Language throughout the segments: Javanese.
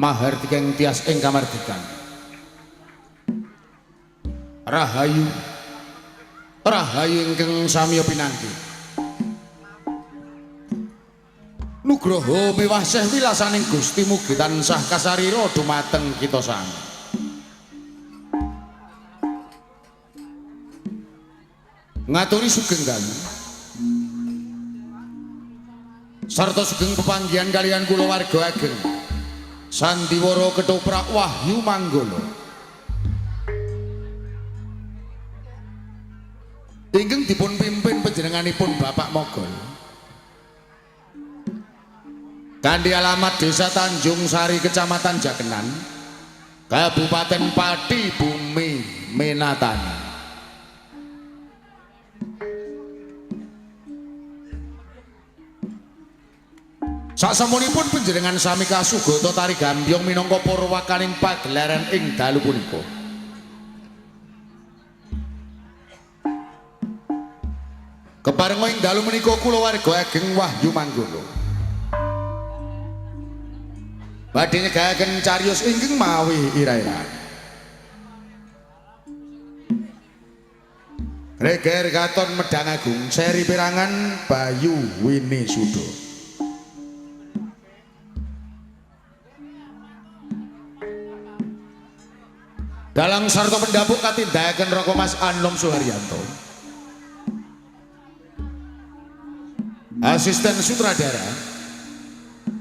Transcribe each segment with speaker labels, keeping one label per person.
Speaker 1: Mahardika tias ing kamardikan. Rahayu rahayu ingkang samiya pinanggi. Nugroho miwah seh wilasaning Gusti mugi tansah kasarira dumateng kita sami. Ngaturi sugeng dalu sarta sugeng pepanggihan kaliyan kula warga ageng Sandiwara Ketoprak Wahyu Manggala ingkang dipun pimpin panjenenganipun Bapak Mogol kanthi alamat Desa Tanjung Sari, Kecamatan Jakenan, Kabupaten Pati, Bumi Menatani. Sasampunipun panjenengan sami kasugata tari gambyong minangka purwakaning pagelaran ing dalu punika. Keparenga ing dalu menika kula warga ageng Wahyu Manggala badhe nyegaken cariyos ingkang mawi ira-ira. Reger Katon Medang Agung seri perangan Bayu Wini Sudo. Dalang sarta pendapuk katindakaken Raka Mas Anom Suharyanto. Asisten sutradara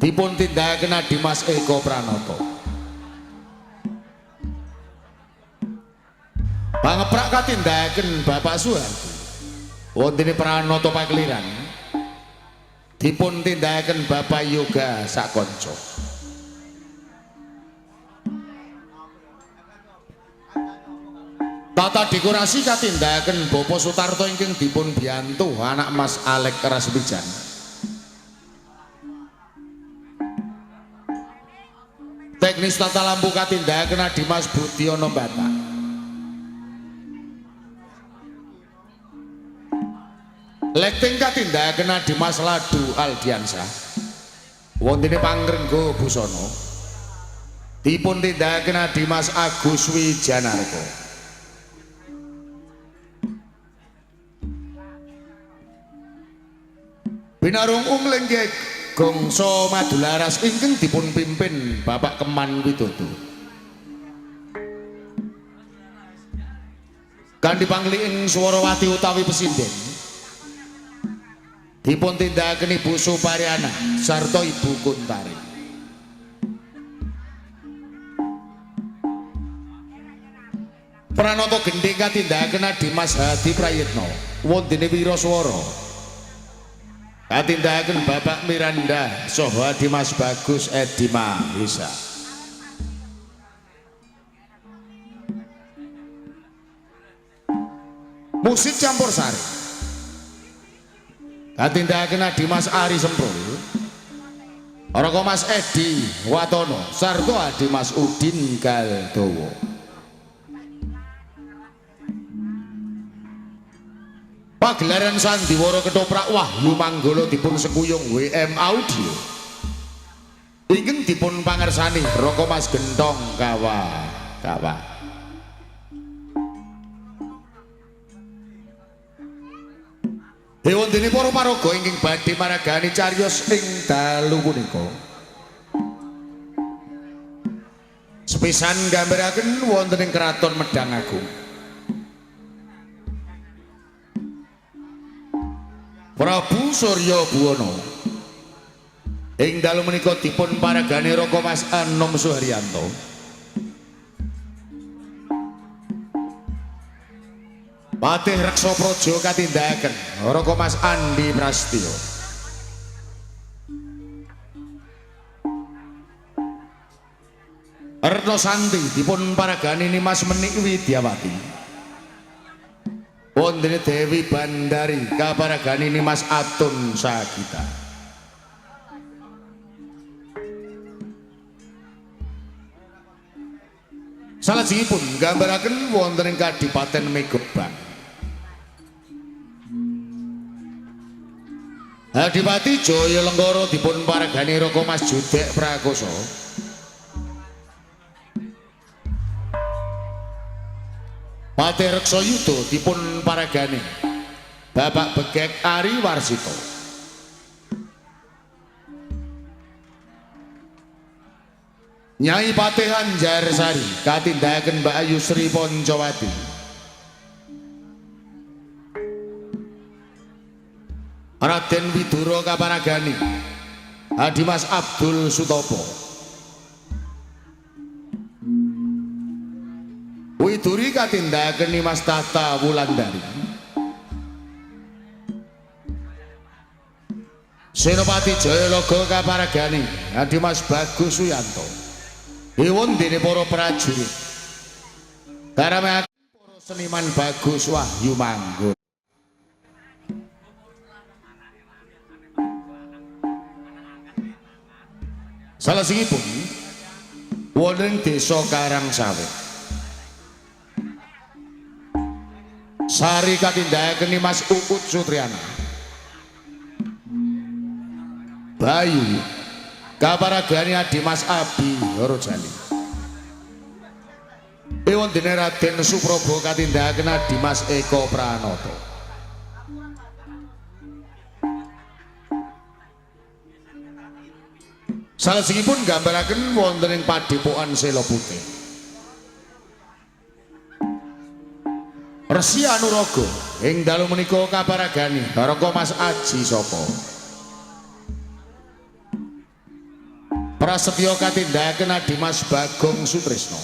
Speaker 1: dipun tindakaken Adimas Eko Pranoto. Pangeprak katindakaken Bapak Suharti. Wontene Pranoto Pakeliran dipun tindakaken Bapak Yoga Sakonco. Tata dekorasi katindakaken Bapak Sutarto ingkang dipun biyantu anak Mas Alek Rasmijan. Teknis tata lampu katindakaken Adimas Budiono Batak. Lighting katindakaken Adimas Ladu Aldiansyah. Wontene pangrengga busana dipun tindakaken Adimas Agus Wijanarko. Binarung Umlenggek Gongso Madularas ingkang dipun pimpin Bapak Keman Widodo. Kanthi pangliing Swarawati utawi pesinden dipun tindakaken Ibu Supariana sarta Ibu Kuntari. Pranoto gendhing katindakaken Adimas Hadi Prayitno wontene Wiraswara. Katindakaken Bapak Miranda saha Dimas Bagus Edi Mahesa. Musik campur sari katindakaken Dimas Ari Semprul, Raka Mas Edi Watono sarta Adimas Udin Galdowo. Pagelaran Sandiwara Ketoprak Wahyu Manggala dipun sekuyung WM Audio ingkang dipun pangersani Raka Mas Gentong Kawa Kawa. Hewan dene para paraga ingkang badhe maragani cariyos ing dalu punika. Sepisan nggambaraken wonten ing Kraton Medang Agung. Prabu Surya Buwana ing dalu menika dipun paragani Raka Mas Anom Suharyanto. Patih Reksa Praja katindakaken Raka Mas Andi Prastyo. Retno Santi dipun paragani Nimas Menik Widyawati. Wonten Dewi Bandari kaparagani Nimas Atun Sagita. Salajengipun nggambaraken wonten ing Kadipaten Megobang. Adipati Jaya Lenggara dipun paragani Raka Mas Judek Prakosa. Patih Reksa Yuda dipun paragani Bapak Begek Ari Warsito. Nyai Patih Anjarsari katindakaken Mbak Ayu Sri Poncowati. Raden Widura kaparagani Adimas Abdul Sutopo. Widuri katindakaken Nimas Tata Wulandari. Senopati Jayaloga kaparagani Adimas Bagus Suyanto. Ewon dene para prajurit karamekaken para seniman Bagus Wahyu Manggun. Salajengipun wonten desa Karangsawit. Sari katindakaken Nimas Uut Sutriana. Bayu kaparagani Adimas Abi Horojali. Ewon dene Raden Suprobo katindakaken Adimas Eko Pranoto. Salajengipun nggambaraken wonten ing Padepokan Sela Putih. Resi Anuraga ing dalu menika kaparagani Raka Mas Aji Saka. Prasetya katindakaken Adimas Bagong Sutrisno.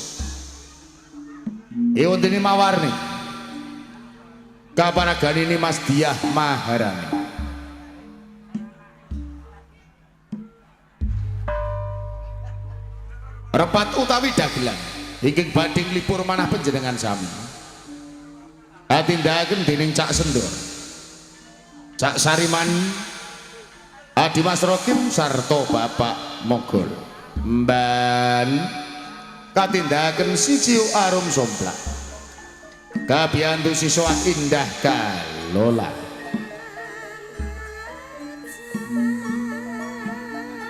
Speaker 1: Ewondene Mawarni kaparagani Nimas Diah Maharani. Repat utawi dagelan ingkang badhe nglipur manah panjenengan sami katindakaken dening Cak Sendor, Cak Sariman, Adimas Rokim sarta Bapak Mogol. Mban katindakaken Siciu Arum Somplak kabiyantu siswa indah kalola.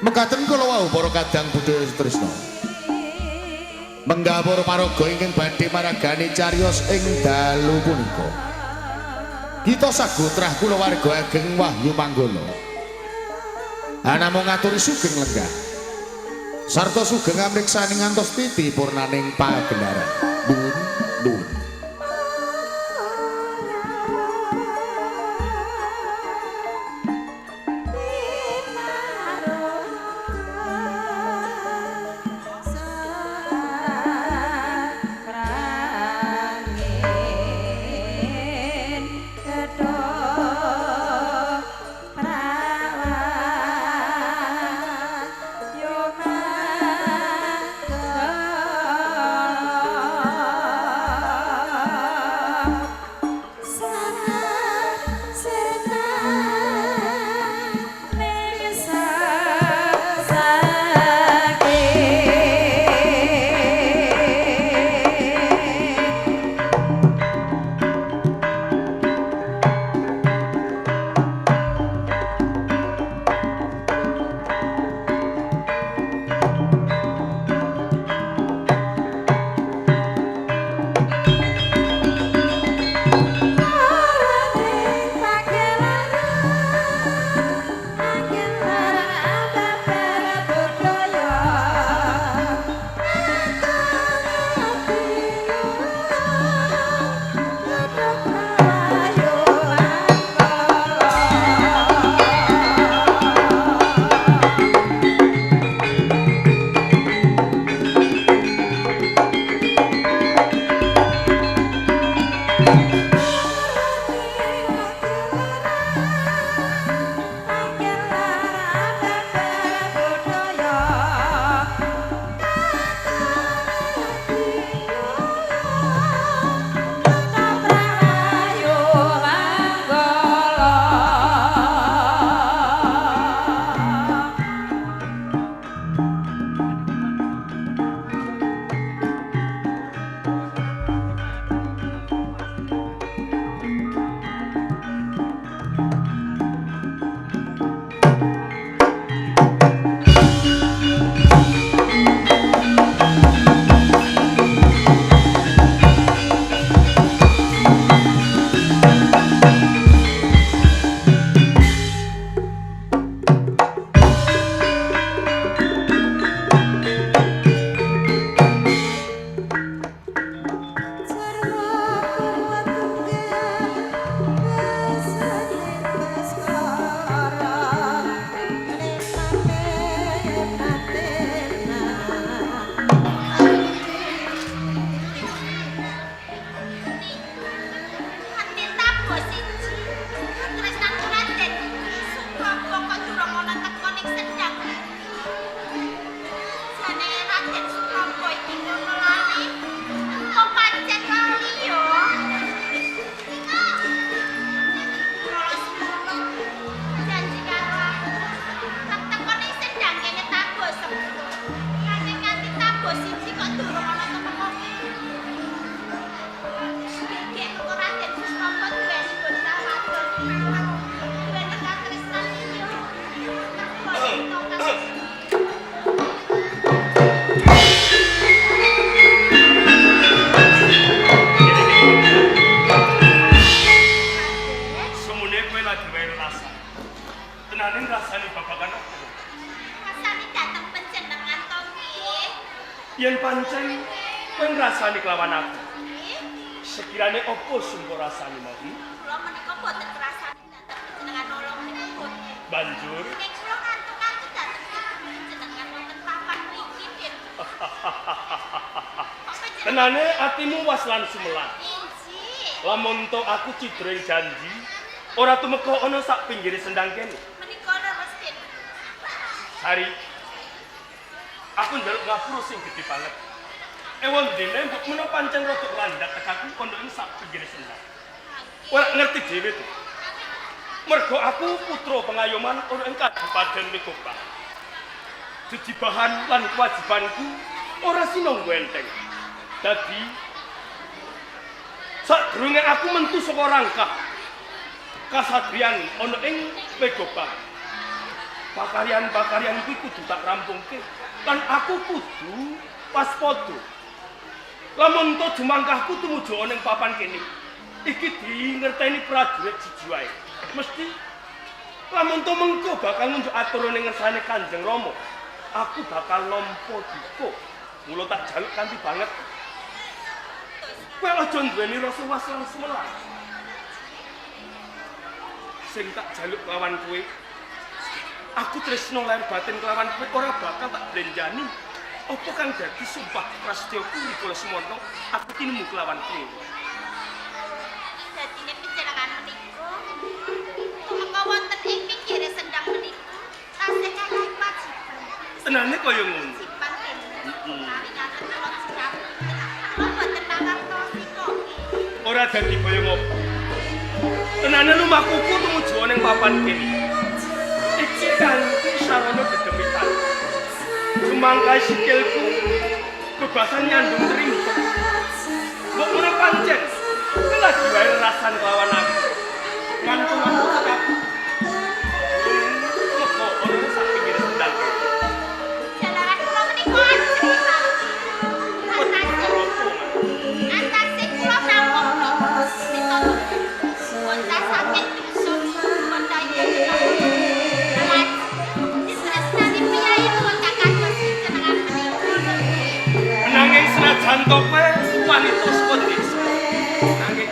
Speaker 1: Mekaten kula wau para kadang budaya tresna. Menggah para paraga ingkang badhe maragani cariyos ing dalu punika. Kita sagotrah kulawarga ageng Wahyu Manggala. Anamung ngaturi sugeng lenggah sarta sugeng amriksani ngantos titi purnaning pagelaran. Nuwun nuwun.
Speaker 2: Yo. siji. Katresnan Raden Supraba kok durung ana teka ning sendang iki. Jane Raden Supraba iki ngono lali. Kok pancen lali yo? Kala semono janji karo aku. Tak teko ning sendang kene tabuh sepuluh. Nanging nganti tabuh siji kok durung ana teko. Gek kok Raden Supraba duweni bocah wadon. Duweni katresnan iya. Mergo kasus.
Speaker 3: Semune kowe lagi wae rasa. Tenane ngrasani babagan apa?
Speaker 2: Rasane dateng panjenengan to nggih.
Speaker 3: Yen pancen kowe ngrasani kelawan aku,
Speaker 2: Nggih.
Speaker 3: sekirane apa sing kok rasani mau?
Speaker 2: Kula menika boten ngrasani dateng panjenengan nolong niku boten.
Speaker 3: Banjur
Speaker 2: Ning kula ngantuk-ngantuk dateng panjenengan wonten papan mriki, Den. Kok panjenengan
Speaker 3: tenane atimu was lan sumelang.
Speaker 2: injih.
Speaker 3: Lamun to aku cidra ing janji, ora tumeka ana sak pinggire sendang kene.
Speaker 2: Menika leres, Den.
Speaker 3: Sari, aku njaluk ngapura sing gedhe banget. Ewon dene mbok menawa pancen rada landhak tekaku kondo ing sak pinggire sendang. Ora ngerti dhewe to. Mergo aku putra pengayoman ana ing Kadipaten Mikoba. Jejibahan lan kewajibanku ora sinangga enteng. Dadi sadurunge aku mentu saka rangkah kasadriyan ana ing Megoba. Pakaryan-pakaryan kuwi kudu tak rampungke lan aku kudu waspada. Lamun to jumangkahku tumuju ana ing papan kene, iki dingerteni prajurit siji wae. Mesti lamun to mengko bakal ngunjuk atur ning ngersane Kanjeng Rama, aku bakal nampa duka. Mula tak jaluk kanthi banget. Kowe aja duweni rasa was lan sumelang. Sing tak jaluk lawan kowe, aku tresno lahir batin kelawan kowe ora bakal tak blenjani. Apa kang dadi sumpah prasetyaku rikala semono aku tinemu kelawan kowe.
Speaker 2: Dadine panjenengan menika tumeka wonten ing pinggire sendang menika tasih kayahe kewajiban.
Speaker 3: Tenane kaya ngono.
Speaker 2: Kewajiban Den. Menawi ngaten kula jirap. Kula boten mangertosi kok.
Speaker 3: Ora dadi kaya ngopo. Tenane lumakuku tumuju ana ing papan kene. Iki kanthi sarana dedemitan. Sumangkai sikilku bebasan nyandung trimpa. Mbok menawa pancen kowe lagi wae rasan kelawan aku. Ngantuk-ngantuk tekaku. Meko ana sak pinggir sendang kene.
Speaker 2: Jalaran kula menika ajri Pak.
Speaker 3: Wedi
Speaker 2: Atase
Speaker 3: perkara apa, Mas?
Speaker 2: atase kula namung pitutur. Bocah saking dusun bocah iki. Lajeng ditresnani priyayi bocah kados jenengan menika lho nggih.
Speaker 3: Nanging senajan to kowe wanita saka desa. Nanging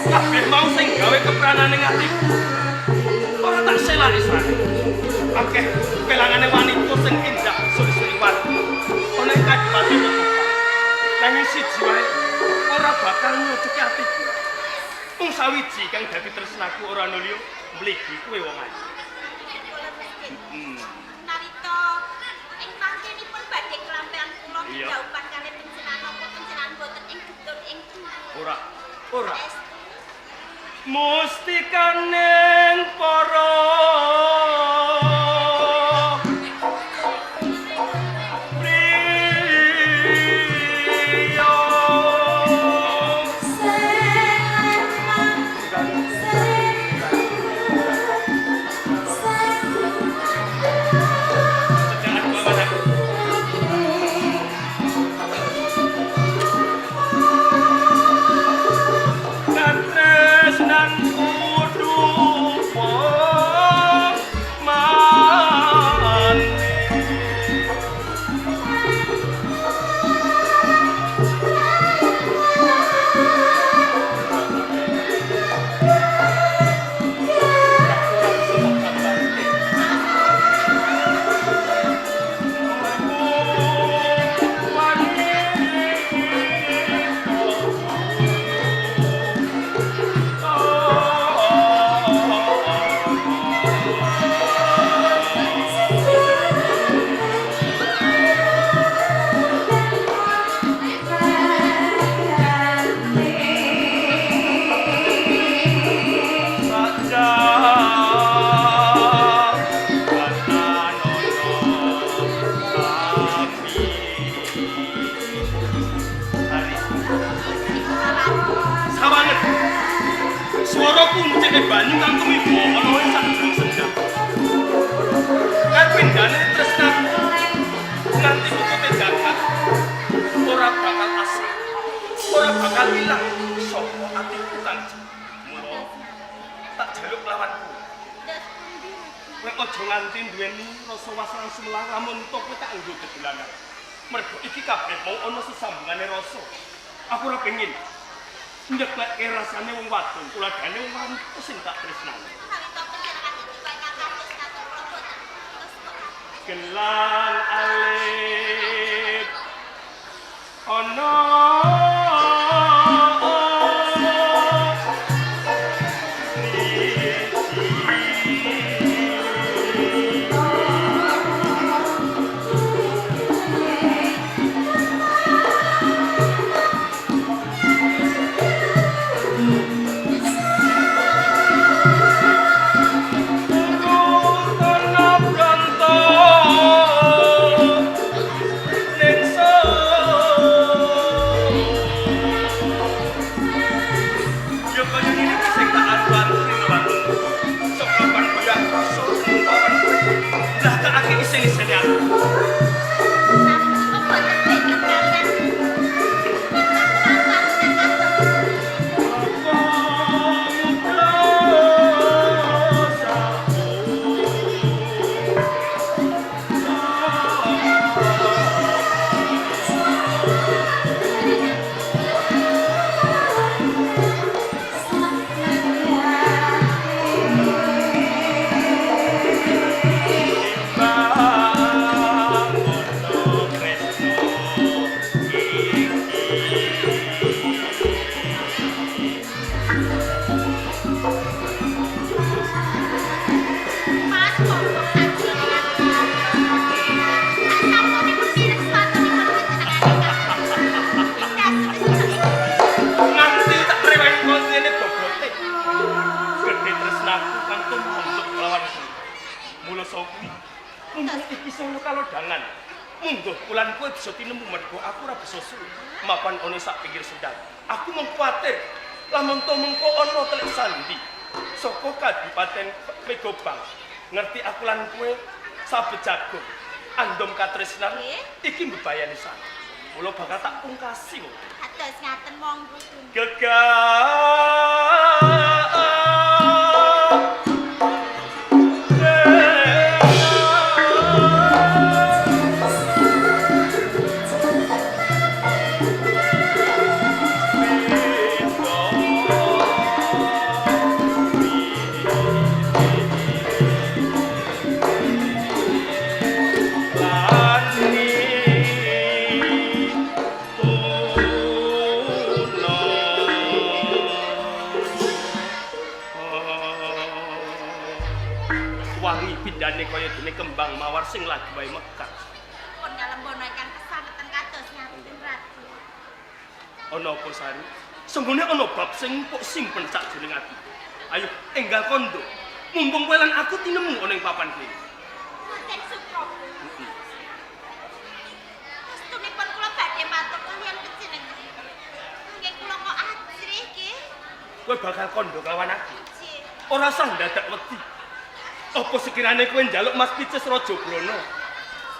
Speaker 3: kabeh mau sing gawe kepranane atiku ora tak selani sane. Akeh pelangane wanita sing indah suri-suri warga. Ana ing kadipaten Mekah. Nanging siji wae ora bakal nyucuki atiku. Mung sawiji kang dadi tresnaku ora ana liya mligi kowe wong ayu.
Speaker 2: Kula mesti
Speaker 3: Hmm.
Speaker 2: nalika ing mangkenipun badhe kelampean kula
Speaker 3: Iya.
Speaker 2: dijaupan kalih panjenengan apa panjenengan boten ing getun ing kula.
Speaker 3: Ora, ora.
Speaker 2: Estu.
Speaker 3: Mustikaning para priya. Cedhakan kelawan aku. Katresnan kudu mari. Gedene banyu kang tumiba ana ing sajroning sendang. Kapindhane tresnaku nganti putute jagat ora bakal asring, ora bakal ilang saka atiku kang mula tak jaluk lawanku. Kowe aja nganti duweni rasa was lan sumelang lamun to kowe tak nggo dedolanan. Mergo iki kabeh mau ana sesambungane rasa. Aku ora pengin nyeklekke rasane wong wadon, tuladhane wong wadon sing tak tresnani. Gelang alif ana mapan ana sak pinggir sendang. Aku mung kuwatir lamun to mengko ana telik sandi saka Kadipaten Megobang. Ngerti aku lan kowe sabet jago andom katresnan iki mbebayani sak. Mula bakal tak pungkasi kok.
Speaker 2: Kados ngaten monggo.
Speaker 3: Gegah pindane kaya dene kembang mawar sing lagi wae mekar.
Speaker 2: Pun ngalembono ingkang kesangetan kados ngaten Raden.
Speaker 3: Ana apa Sari? Senggone ana bab sing mbok simpen sakjroning ati. Ayo enggal kondo. Mumpung kowe lan aku tinemu ana ing papan kene.
Speaker 2: Raden Suprabu. Restunipun kula badhe matur kaliyan panjenengan. Nanging kula kok ajrih nggih.
Speaker 3: Kowe bakal kondo kawan aku. Ora usah ndadak wedi. Apa sekirane kowe njaluk Mas Picis Raja Brana?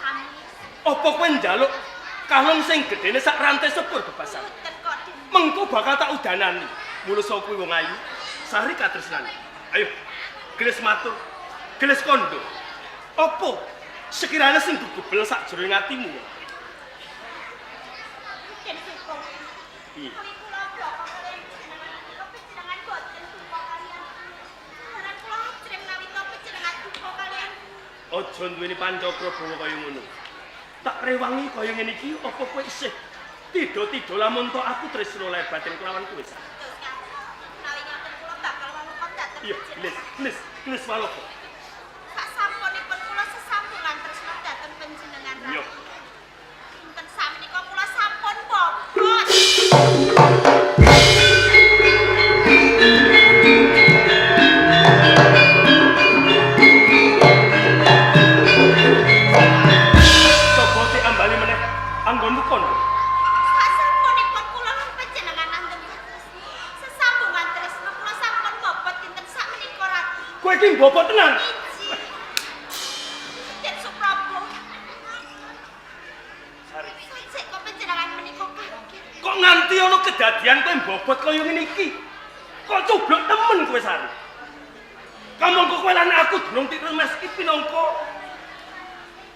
Speaker 2: Sami.
Speaker 3: Apa kowe njaluk kalung sing gedene sak rantai sepur bebasan?
Speaker 2: Mboten kok, Den.
Speaker 3: Mengko bakal tak udanani. Mula saka kuwi wong ayu, Sari katresnane. Ayo, gelis matur, gelis kondo. Apa sekirane sing gegebel sakjroning atimu?
Speaker 2: Den Suko.
Speaker 3: Piye?
Speaker 2: Kula bloko kaliyan panjenengan menika panjenengan boten duka kaliyan. Barang kula ajrih menawi to panjenengan duka kaliyan.
Speaker 3: Aja duweni pancakra bawa kaya ngono. Tak rewangi kaya ngene iki apa kowe isih tidha-tidha lamun to aku tresna lahir batin kelawan kowe.
Speaker 2: Terus menawi ngaten kula bakal waloka dhateng
Speaker 3: Iya,
Speaker 2: panjenengan.
Speaker 3: gelis, gelis, gelis waloka.
Speaker 2: Sak sampunipun kula sesambungan tresna dhateng panjenengan
Speaker 3: Iya.
Speaker 2: Raden. Dinten sakmenika kula sampun bobot.
Speaker 3: Coba diambali meneh anggonmu kono.
Speaker 2: Sak sampunipun kula lan panjenengan andhem sesambungan tresna kula sampun bobot dinten sakmenika.
Speaker 3: Kowe iki mbobot tenan.
Speaker 2: Raden Supraba.
Speaker 3: Sari.
Speaker 2: Sik kok panjenengan menika kaget.
Speaker 3: Kok nganti ana kedadian kowe mbobot kaya ngene iki? Kok cubluk temen kowe Sari? Kamangka kowe lan aku durung ditremes iki pinangka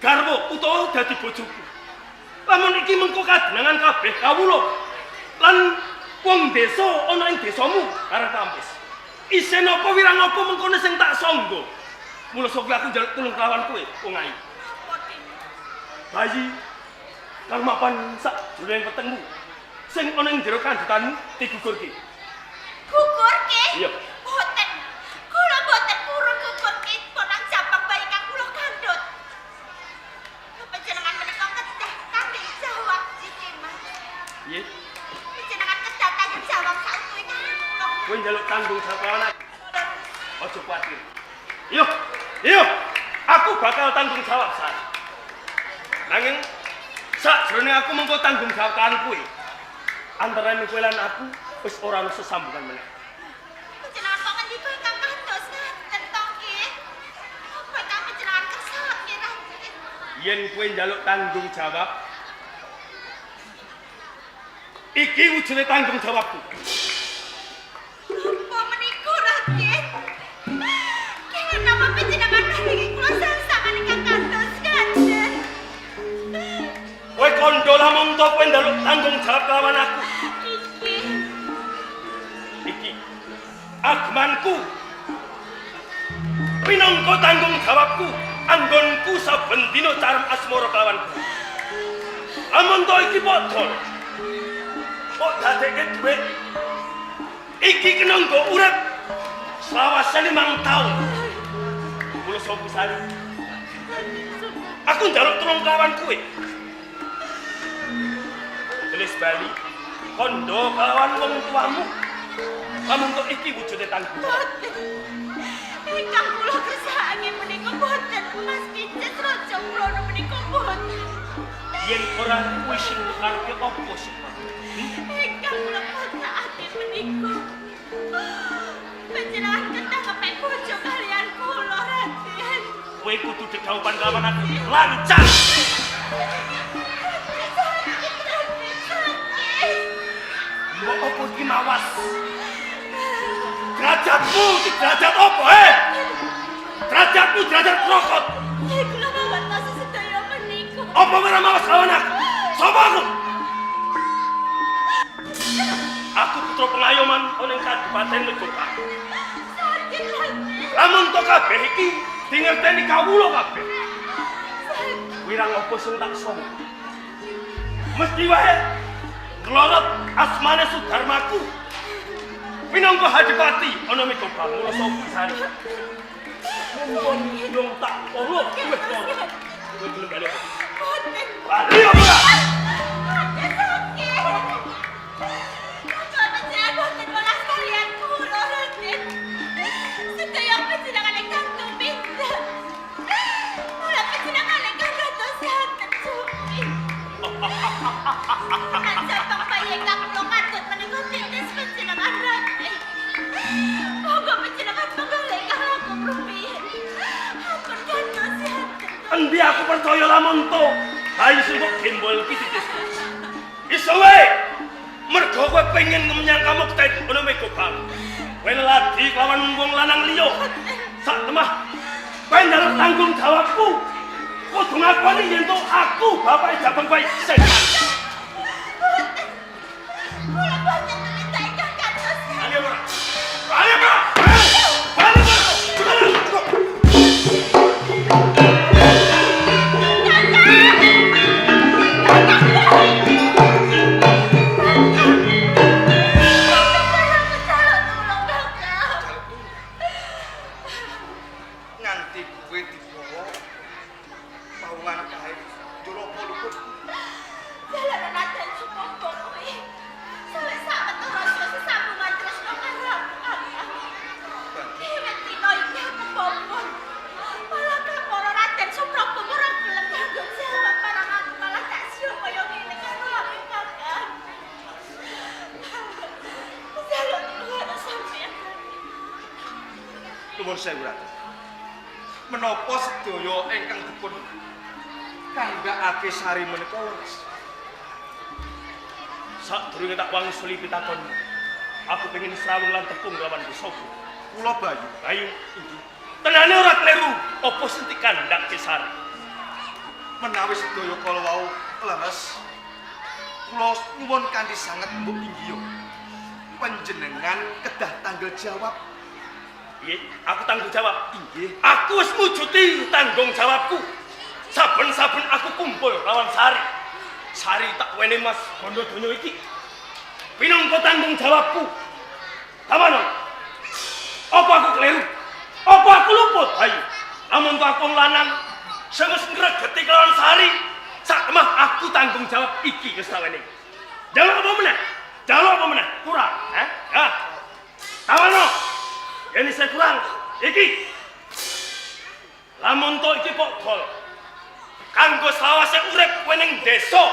Speaker 3: garwa utawa dadi bojoku. Lamun iki mengko kadenangan kabeh kawula lan wong desa ana ing desamu Karang Kampis. Isin apa wirang apa mengkono sing tak sangga. Mula saka aku njaluk tulung kelawan kowe, wong ayu.
Speaker 2: Napa, Den?
Speaker 3: Bayi kang mapan sak jroning wetengmu sing ana ing jero kandhutanmu digugurke.
Speaker 2: Gugurke?
Speaker 3: Iya.
Speaker 2: Boten. Kula boten purun gugurke bonang jabang bayi kang kula kandhut. Panjenengan menika kedah tanggung jawab iki, Mas.
Speaker 3: Piye?
Speaker 2: Panjenengan kedah tanggung jawab sautuhe karo kula.
Speaker 3: Kowe njaluk tanggung jawab lawan aku. Aja kuwatir. Yo, yo, aku bakal tanggung jawab Sari. Nanging sakjroning aku mengko tanggung jawab kan kowe. Antarane kowe lan aku wis ora ono sesambungan meneh.
Speaker 2: Panjenengan kok ngendika ingkang kados ngaten to nggih? Apa ingkang panjenengan kersake Raden?
Speaker 3: Yen kowe njaluk tanggung jawab, iki wujude tanggung jawabku.
Speaker 2: Napa menika Raden? Kenging napa panjenengan maringi kula sangsangan ingkang kados ngaten?
Speaker 3: Kowe kandha lamun to kowe njaluk tanggung jawab lawan aku.
Speaker 2: Iki
Speaker 3: Iki agmanku pinangka tanggung jawabku anggonku saben dina carem asmara kelawan kowe. Lamun to iki padha kok dadekke dhuwit iki kena nggo urip selawase 5 taun. Mula sapa Sari? Aku njaluk tulung kelawan kowe. Tulis bali kandha kelawan wong tuamu. Lamun to iki wujude tanggung jawab.
Speaker 2: boten. Ingkang kula kersakake menika boten Mas Picis Raja Brana menika boten.
Speaker 3: Yen ora kuwi sing karepe apa sih?
Speaker 2: Ingkang kula botakake menika. Panjenengan kedah kepek bojo kalian kula Raden.
Speaker 3: Kowe kudu dedhaupan kelawan aku. Lancar.
Speaker 2: Sakit Raden, sakit.
Speaker 3: Mbok apa iki mawas? Derajatmu iki derajat apa, eh? Derajatmu derajat krokot.
Speaker 2: Kula mangertosi sedaya menika.
Speaker 3: Apa ora mawas lawan aku? Sapa aku? Aku putra pengayoman ana ing Kabupaten Megopang.
Speaker 2: Sakit Raden.
Speaker 3: Lamun to kabeh iki dingerteni kawula kabeh. Wirang apa sing tak sangka? Mesti wae nglorot asmane Sudarmaku. Minangka Hadipati ana Megopang mula sapa Sari. Mumpung durung tak polo kowe loro. Kowe gelem bali apa?
Speaker 2: Boten.
Speaker 3: Bali apa ora?
Speaker 2: Raden sakit. Kok panjenengan boten welas kalian kula Raden. Sedaya panjenengan ingkang tumindak. Mula panjenengan ingkang dados ngaten supi. Lan bayi ingkang kula kandhut menika titis panjenengan Raden. Monggo panjenengan mangga ingkang langkung rumiyin. Ampun dados ngaten.
Speaker 3: Endi aku percaya lamun to bayi sing kok gembol iki titisku. Iso wae. Mergo kowe pengen menyang kamukten ana Megopang. Kowe leladi kelawan wong lanang liya. Sak temah kowe njaluk tanggung jawabku. Kudu ngakoni yen to aku bapake jabang bayi setan.
Speaker 2: Kula boten tumindak ingkang kados ngaten.
Speaker 3: Bali ora? Bali ora? Bali ora? Bali ora?
Speaker 4: Nganti kowe dibawa paungan kae njur apa luputku. Nuwun sewu Raden. Menapa sedaya ingkang dipun kandhakake Sari menika leres?
Speaker 3: Sadurunge tak wangsuli pitakon, aku pengen srawung lan tepung lawan Busoka.
Speaker 4: Kula Bayu.
Speaker 3: Bayu, inggih. Tenane ora kleru apa sing dikandhake Sari.
Speaker 4: Menawi sedaya kala wau leres, kula nyuwun kanthi sanget mbok inggih. Panjenengan kedah tanggung jawab.
Speaker 3: Piye? Aku tanggung jawab.
Speaker 4: Inggih.
Speaker 3: Aku wis mujuti tanggung jawabku. Saben-saben aku kumpul lawan Sari. Sari tak wene Mas bondo donya iki. Pinangka tanggung jawabku. Tamono. Apa aku keliru? Apa aku luput, Bayu? Amun aku wong lanang sing wis ngregeti kelawan Sari, sakmah aku tanggung jawab iki wis tak wene. Jaluk apa meneh? Jaluk apa meneh? Kurang, eh? Ya. Tawono. Yen isih kurang, iki. Lamun to iki kok dol. Kanggo selawase urip kowe ning desa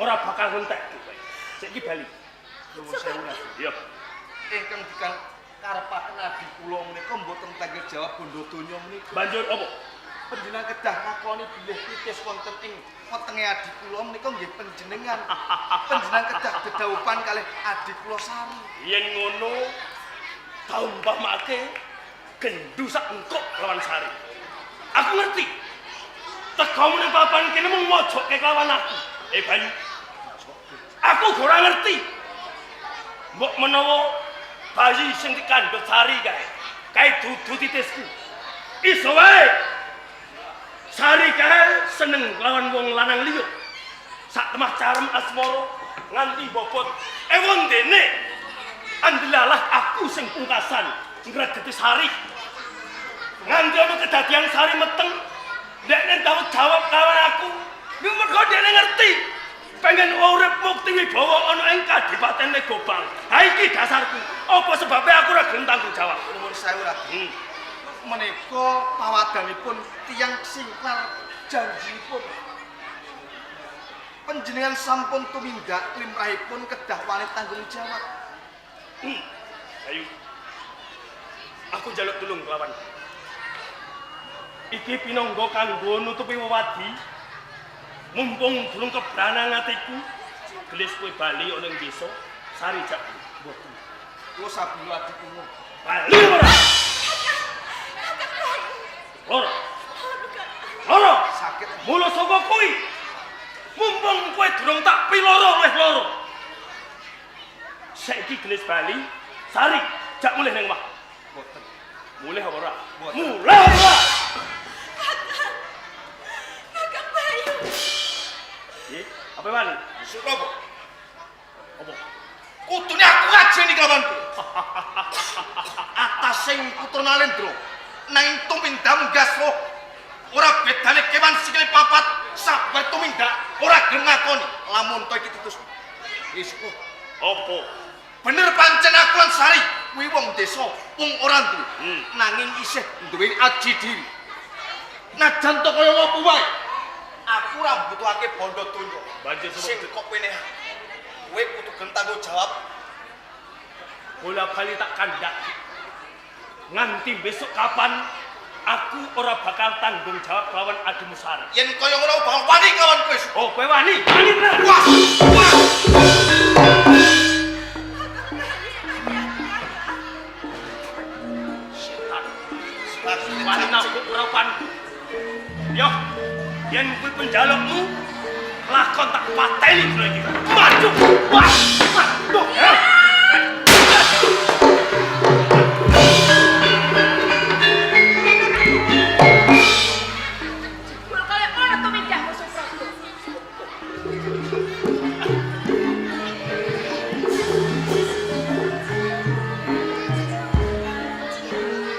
Speaker 3: ora bakal entek kowe. Saiki bali.
Speaker 4: Nuwun sewu Raden.
Speaker 3: Iya.
Speaker 4: Ingkang dikang karepaken adi kula menika mboten tanggung jawab bondo donya menika.
Speaker 3: Banjur apa?
Speaker 4: Panjenengan kedah ngakoni bilih titis wonten ing wetenge adi kula menika nggih panjenengan. Panjenengan kedah dedhawupan kalih adi kula Sari.
Speaker 3: Yen ngono taumpamake gendu sak engkok lawan Sari. Aku ngerti. Tekamu ning papan kene mung mojokke kelawan aku. Eh Bayu. Aku ora ngerti. Mbok menawa bayi sing dikandhut Sari kae, kae dudu titisku. Iso wae. Sari kae seneng lawan wong lanang liya. Sak temah carem asmara nganti bobot ewon dene. Andelalah aku sing pungkasan ngregeti Sari. Nganti ana kedadian Sari meteng, dekne tau jawab kawan aku. Kuwi mergo dekne ngerti pengen urip mukti wibawa ana ing Kadipaten Legobang. Ha iki dasarku. Apa sebabe aku ora gelem tanggung jawab?
Speaker 4: Nuwun sewu Raden. Menika pawadanipun tiyang singklar janjipun. Panjenengan sampun tumindak limrahipun kedah wani tanggung jawab.
Speaker 3: Ayo. Aku njaluk tulung kelawan. Iki pinangga kanggo nutupi wewadi. Mumpung durung kebranang atiku, gelis kowe bali ana ing desa, Sari jak mboten.
Speaker 4: Kula sabila adi kula.
Speaker 3: Bali ora? Ora. Ora.
Speaker 4: Sakit.
Speaker 3: Mula saka kuwi. Mumpung kowe durung tak piloro luwih loro. Saiki gelis bali, Sari jak mulih ning omah.
Speaker 4: Mboten.
Speaker 3: Mulih apa ora?
Speaker 4: Mboten.
Speaker 3: Mulih ora?
Speaker 2: Kakang Bayu.
Speaker 3: Piye? Apa wani?
Speaker 4: Surobo.
Speaker 3: Apa?
Speaker 4: Kudune aku ngajeni kelawanku. Atasing putra Nalendra nanging tumindak nggasro ora bedane kewan sikile papat sabar tumindak ora gelem ngakoni lamun to iki titus. Wis kok
Speaker 3: Apa?
Speaker 4: bener pancen aku lan Sari kuwi wong desa, wong ora duwe. Nanging isih duwe aji diri. Najan to kaya ngopo wae, aku ora mbutuhake bondo donya.
Speaker 3: Banjur sapa?
Speaker 4: Sing kok weneh. Kowe kudu gelem tanggung jawab.
Speaker 3: Bola bali tak kandhake. Nganti besok kapan aku ora bakal tanggung jawab lawan adimu Sari.
Speaker 4: Yen kaya ngono bakal wani kawan kowe.
Speaker 3: Oh, kowe wani? Wani tenan.
Speaker 4: Wah, wah.
Speaker 3: Setan. Wani nabuk urapanku. Yo, yen kuwi penjalukmu, lakon tak pateni dina iki. Maju. Wah, maju. Ya.
Speaker 2: Jebul kaya ngono tumindakmu Suprobo.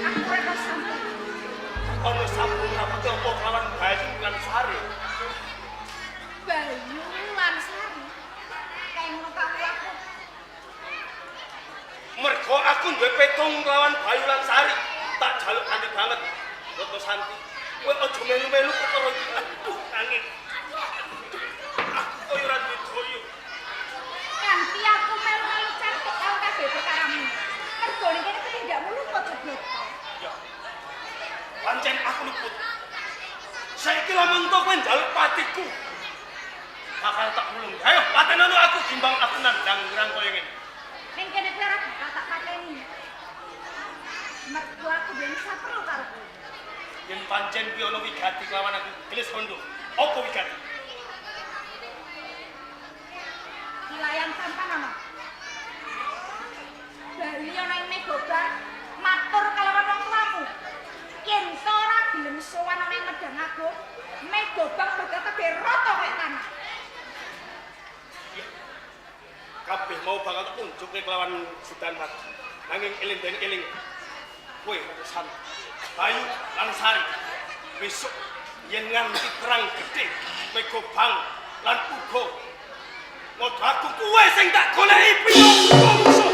Speaker 2: Aku ora sampun.
Speaker 3: Ono sampun rapate apa kelawan Bayu lan Sari.
Speaker 2: Bayu lan Sari. Kayak ngono kawulaku.
Speaker 3: Mergo aku duwe petung lawan Bayu lan Sari, tak jaluk kanthi banget. Retno Santi, kowe aja melu-melu perkara iki. Aduh, nanging. Aku koyo ora duwe daya.
Speaker 2: Kanthi aku melu-melu cantik karo kabeh perkaramu. Mergo ning kene tumindakmu luput jeblok.
Speaker 3: Ya. Pancen aku luput. Saiki lamun to kowe njaluk patiku. Bakal tak wulung. Ayo patenono aku timbang aku nandang ngrang kaya ngene.
Speaker 2: Ning kene kowe ora bakal tak pateni. Mergo aku ben perlu karo kowe.
Speaker 3: Yen pancen kuwi ana wigati kelawan aku, gelis kondo. Apa wigati?
Speaker 2: Wilayan sampan ana. Bali ana ing Megoba matur kalawan wong tuamu. Yen to ora gelem sowan ana ing Medang Agung, Megobang bakal tebih rata kaya tanah.
Speaker 3: Ya. Kabeh mau bakal tak unjukke kelawan Sultan Pati. Nanging eling den eling. Kowe urusan Bayu lan Sari. Besok yen nganti perang gedhe Megobang lan uga modho aku kuwe sing tak goleki pinangka musuh.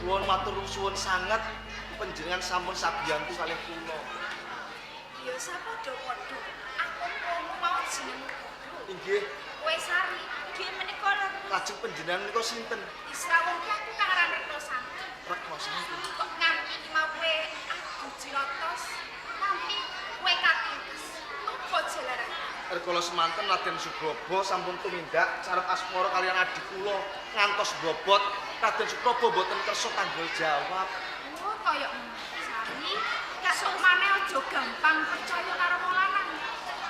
Speaker 4: Kula matur suwun sanget panjenengan sampun sabiyantu kalih kula.
Speaker 2: Ya sapadha-padha. Aku krungu mau jenengmu Bayu.
Speaker 4: Inggih,
Speaker 2: Kowe Sari, dhewe menika
Speaker 4: lajeng panjenengan menika sinten?
Speaker 2: Israwung ki aku kang aran Retno Santi.
Speaker 4: Retno Santi.
Speaker 2: Kok nganti iki mau kowe adu jilotos, nganti kowe katingkes. Apa jalaran?
Speaker 4: Rikala semanten Raden Subraba sampun tumindak sareng asmara kaliyan adi kula ngantos bobot. Raden Subraba mboten kersa tanggung jawab.
Speaker 2: Oh, kaya ngono. Sari, sok maneh aja gampang percaya karo wong lanang.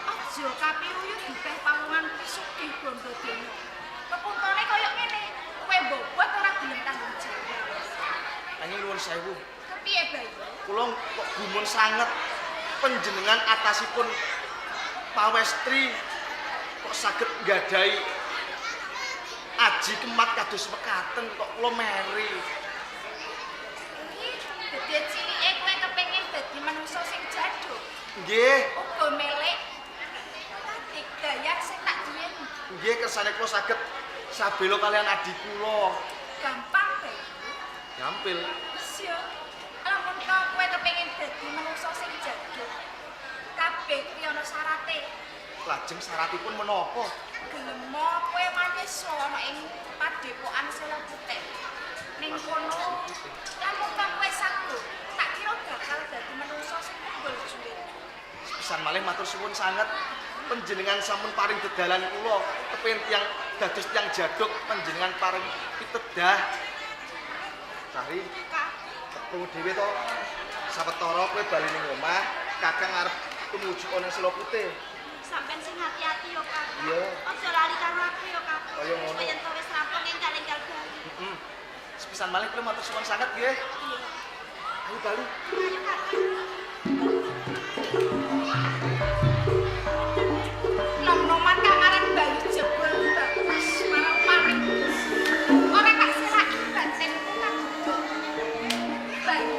Speaker 2: Aja kapiruyu dipeh pawongan sugih bondo dene. Pepuntone kaya ngene, kowe bobot ora gelem tanggung jawab.
Speaker 4: Nanging nuwun sewu,
Speaker 2: Kepiye, Bayu?
Speaker 4: kula kok gumun sanget panjenengan atasipun pawestri kok saged nggadahi aji kemat kados mekaten kok kula meri.
Speaker 2: Iki dadi cilike kowe kepengin dadi manungsa sing jaduk.
Speaker 4: Nggih,
Speaker 2: Uga melek kadigdayan sing tak duweni.
Speaker 4: nggih kersane kula saged sabela kaliyan adi kula.
Speaker 2: Gampang, Bayu.
Speaker 4: Gampil.
Speaker 2: Wis yo. Lamun to kowe kepengin dadi manungsa sing jaduk, kabeh kuwi ana syarate.
Speaker 4: Lajeng syaratipun menapa?
Speaker 2: Gelemo kowe manyesa ana ing padepokan Sela Putih. Ning kono lamun to kowe sanggup, tak kira bakal dadi manungsa sing unggul juwet.
Speaker 4: Sepisan malih matur suwun sanget panjenengan sampun paring dedalan kula kepengin tiyang dados tiyang jaduk panjenengan paring pitedah. Sari,
Speaker 2: Kak,
Speaker 4: krungu dhewe to. Sawetara kowe bali ning omah, Kakang arep tumuju ana Sela Putih.
Speaker 2: Sampeyan sing hati-hati yo, Kak.
Speaker 4: Iya.
Speaker 2: Aja lali karo aku yo, Kak.
Speaker 4: Kaya ngono.
Speaker 2: Yen to wis rampung enggal-enggal bali.
Speaker 4: Heeh. Sepisan malih kula matur suwun sanget nggih.
Speaker 2: Iya.
Speaker 4: Ayo bali.
Speaker 2: Ayo, Kak. Nom-noman kang aran Bayu jebul bagus marang maring. Ora tak selaki batinku kang duduk. Bayu